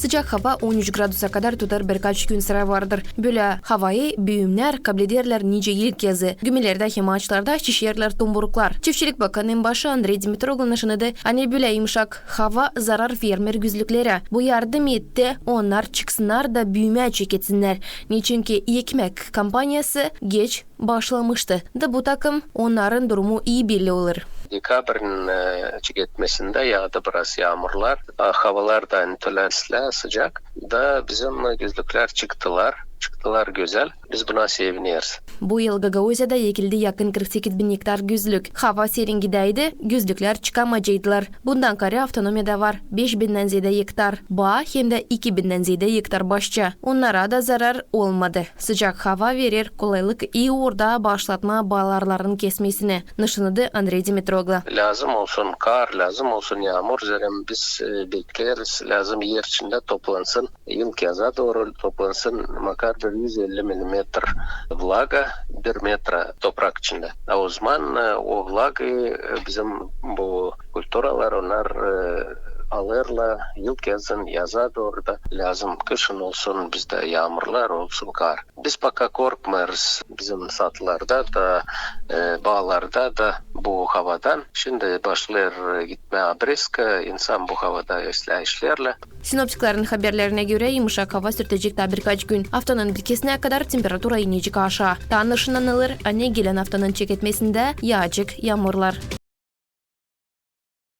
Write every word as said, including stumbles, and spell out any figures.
Sıcak hava on üç gradusa kadar tutar, birkaç gün sıra vardır. Bölä havayı büümnär kablederlär nicä ilkyazı. Gümülerdä hem aaçlarda şişerlär tomburuklar. Çiftçilik bakanın başı Andrey Dimitroglu nışanadı, ani bölä yımışak hava zarar vermeer gözlüklerä. Bu yardım etti, onnar çıksınnar da büümää çeketsinär. Neçinki ekmäk kampaniyası geç başlamıştı. Da bu takım onnarın durumu ii belli olur. Dekabrinin, e, çeketmesindä yaadı biraz yaamurlar. A, havalar da tölä sıcak. Da bizim gözlüklär çıktılar. Çıktılar gözäl. Biz buna sevineriz. Bu yıl Gagauziyada ekildi yakın kırk sekiz bin gektar gözlük. Hava serin gidäydi, gözlüklär çıkamayaceydılar. Bundan kaarä avtonomiyada var beş bindän zeedä gektar baa hem dä iki bindän zeedä gektar başça. Onnara da zarar olmadı. Sıcak hava verer kolaylık ii orada başlatmaa baalarların kesmesini, nışanadı Andrey Dimitroglu. Lääzım olsun kaar, lääzım olsun yaamur, zerä biz, e, bekleriz, lääzım er içindä toplansın, ilkyaza dooru toplansın makar bir üz elli millimetr vlaga bir metra toprak içindä. A ozaman, e, o vlagayı, e, bizim bu kulturalar, onnar, e, alêrlar ilkyazın, yaza dooru da. Lääzım kışın olsun bizdä yaamurlar, olsun kaar. Biz poka korkmêêrız bizim saatlarda da, e, baalarda da bu havadan. Şindi başlêêr gitmää obrezka, insan bu havada islää işlerlär. Sinoptiklerin haberlerinä görä, yımışak hava sürtecek taa birkaç gün. Aftanın bitkisinä kadar temperatura inecek aşaa. Taa nışanılêr, ani gelän aftanın çeketmesindä yaacek yaamurlar.